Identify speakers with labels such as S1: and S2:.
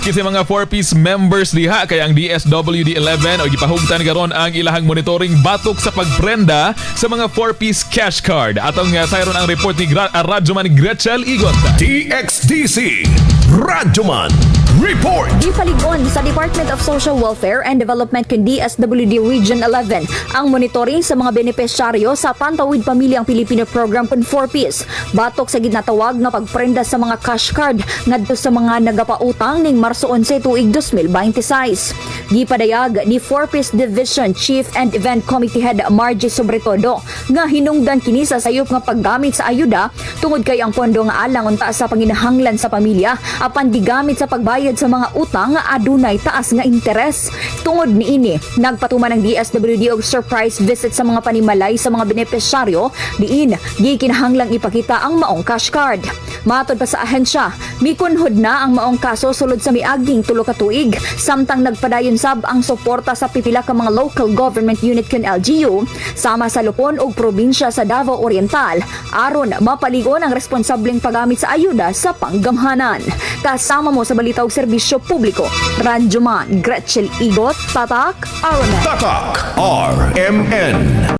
S1: Kasi mga 4-piece members diha kay ang DSWD 11 o gipahugtan karon ang ilahang monitoring batok sa pagprenda sa mga 4-piece cash card. Atong sayron ang report ni Radyoman Gretchel Igot.
S2: DXDC Radyoman Report.
S3: Gipalig-on sa Department of Social Welfare and Development kun DSWD Region 11 ang monitoring sa mga benepisyaryo sa Pantawid Pamilyang Pilipino Program kun 4Ps. Batok sa ginatawag nga pagprenda sa mga cash card ngadto sa mga nagapautang ning Marso 11 tuig 2026. Gipadayag ni 4Ps Division Chief and Event Committee Head Margie Sobretodo nga hinungdan kini sa sayop nga paggamit sa ayuda tungod kay ang pondo nga alang unta sa panginahanglan sa pamilya apan gigamit sa pagbayad sa mga utang nga adunay taas nga interes. Tungod niini, nagpatuman ang DSWD og surprise visit sa mga panimalay sa mga benepisyaryo diin gikinahanglang ipakita ang maong cash card. Matod pa sa ahensya, mikunhod na ang maong kaso sulod sa miaging 3 ka tuig samtang nagpadayon sab ang suporta sa pipila ka mga local government unit kun LGU sama sa lupon ug probinsya sa Davao Oriental aron mapaligon ang responsableng paggamit sa ayuda sa panggamhanan. Kasama mo sa balita ug serbisyo publiko, Radyoman Gretchel Igot, Tatak, RMN.
S2: Tatak RMN.